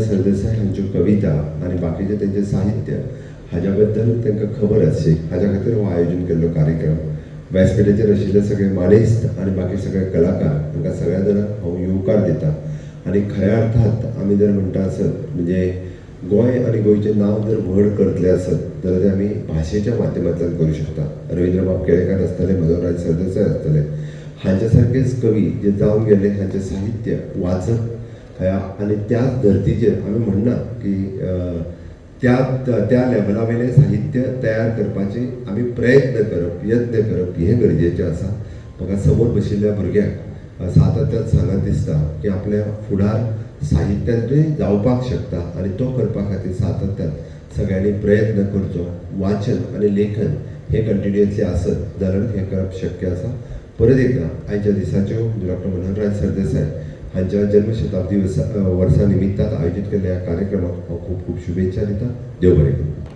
सरदेसाय हांच्यो कविता आनी बाकीचें तेंचें साहित्य हाज्या बद्दल तांकां खबर आसची हाज्या खातीर हो आयोजन केल्लो कार्यक्रम. व्यासपिठाचेर आशिल्ले सगळे मानेस्त आनी बाकी सगळे कलाकार हांकां सगळ्या जाणांक हांव येवकार दिता. आनी खऱ्या अर्थात आमी जर म्हणटा आसत म्हणजे गोंय आनी गोंयचें नांव जर व्हड करतले आसत जाल्यार तें आमी भाशेच्या माध्यमांतल्यान करूं शकता. रवींद्रबाब केळेकार आसतले, मनोहरराय सरदेसाय आसतले, हांच्या सारकेच कवी जे जावन गेले हांचें साहित्य वाचप ह्या आनी त्याच धर्तीचेर आमी म्हणना की त्या त्या लेवला वयलें साहित्य तयार करपाचे आमी प्रयत्न करप, यत्न करप हें गरजेचें आसा. म्हाका समोर बशिल्ल्या भुरग्यांक सातत्यान सांगत दिसता की आपल्या फुडार साहित्यांतूय जावपाक शकता आनी तो करपा खातीर सातत्यान सगळ्यांनी प्रयत्न करचो. वाचन आनी लेखन हें कंटिन्युअसली आसत जाल्यार हें करप शक्य आसा. परत एकदां आयच्या दिसाच्यो डॉक्टर मनोहरराय सरदेसाय हांच्या जल्मशताब्दी वर्सा निमित्तान आयोजीत केल्ल्या ह्या कार्यक्रमाक हांव खूब खूब शुभेच्छा दिता. देव बरें करूं.